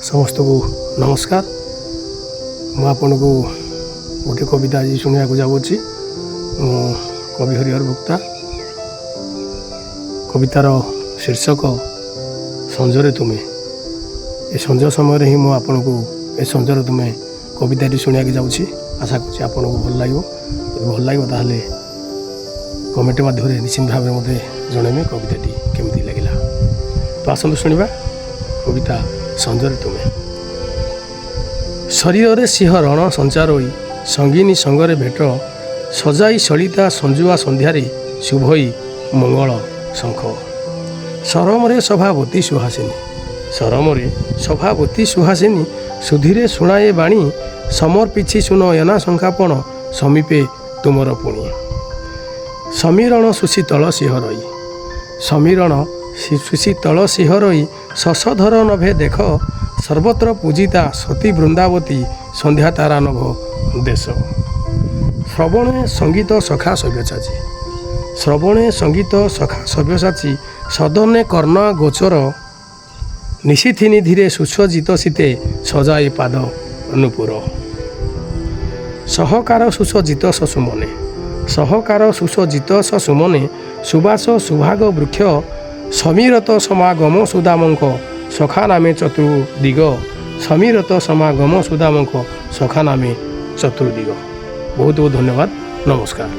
ସମସ୍ତଙ୍କୁ ନମସ୍କାର। ମୁଁ ଆପଣଙ୍କୁ ଗୋଟେ କବିତା ଆଜି ଶୁଣିବାକୁ ଯାଉଅଛି। ମୁଁ କବି ହରିହର ଭୁକ୍ତା। କବିତାର ଶୀର୍ଷକ ସଞ୍ଜରେ ତୁମେ। ଏ ସଞ୍ଜ ସମୟରେ ହିଁ ମୁଁ ଆପଣଙ୍କୁ ଏ ସଞ୍ଜରେ ତୁମେ କବିତାଟି ଶୁଣିବାକୁ ଯାଉଛି। ଆଶା କରୁଛି ଆପଣଙ୍କୁ ଭଲ ଲାଗିବ। ଯଦି ଭଲ ଲାଗିବ, ତାହେଲେ କମେଣ୍ଟ ମାଧ୍ୟମରେ ନିଶ୍ଚିତ ଭାବରେ ମୋତେ ଜଣାଇବେ କବିତାଟି କେମିତି ଲାଗିଲା। ତ ଆସନ୍ତୁ ଶୁଣିବା କବିତା ସଞ୍ଜରେ ତୁମେ। ଶରୀରରେ ଶିହରଣ ସଞ୍ଚାରଇ, ସଙ୍ଗିନୀ ସଙ୍ଗରେ ଭେଟ ସଜାଇ ସଳିତା ସଞ୍ଜୁଆ ସନ୍ଧ୍ୟାରେ ଶୁଭଇ ମଙ୍ଗଳ ଶଙ୍ଖ। ସରମରେ ସଭାବତୀ ସୁହାସିନୀ, ସରମରେ ସଭାବତୀ ସୁହାସିନୀ, ସୁଧୀରେ ଶୁଣାଏ ବାଣୀ, ସମର୍ପିଛି ସୁନୟନା ଶଙ୍ଖାପଣ ସମୀପେ ତୁମର ପୁଣି। ସମୀରଣ ସୁଶୀତଳ ସିଂହରଇ, ସମୀରଣ ସୁଶୀତଳ ସିଂହରଇ, ଶଶଧର ନଭେ ଦେଖ, ସର୍ବତ୍ର ପୂଜିତା ସତୀ ବୃନ୍ଦାବତୀ ସନ୍ଧ୍ୟା ତାରା ନଭ ଦେଶ। ଶ୍ରବଣେ ସଙ୍ଗୀତ ସଖା ସବ୍ୟସାଚୀ, ଶ୍ରବଣେ ସଙ୍ଗୀତ ସଖା ସବ୍ୟସାଚୀ, ସଦନେ କର୍ଣ୍ଣ ଗୋଚର, ନିଶିଥିନି ଧୀରେ ସୁସଜ୍ଜିତ ଶୀତେ ସଜାଇ ପାଦ ନୂପୁର। ସହକାର ସୁସଜ୍ଜିତ ସସୁମନେ, ସହକାର ସୁସଜ୍ଜିତ ସସୁମନେ, ସୁବାସ ସୁଭାଗ ବୃକ୍ଷ, ସମୀରତ ସମାଗମ ସୁଦାମଙ୍କ ସଖା ନାମେ ଚତୁର୍ଦିଗ, ସମୀରତ ସମାଗମ ସୁଦାମଙ୍କ ସଖା ନାମେ ଚତୁର୍ଦିଗ। ବହୁତ ବହୁତ ଧନ୍ୟବାଦ, ନମସ୍କାର।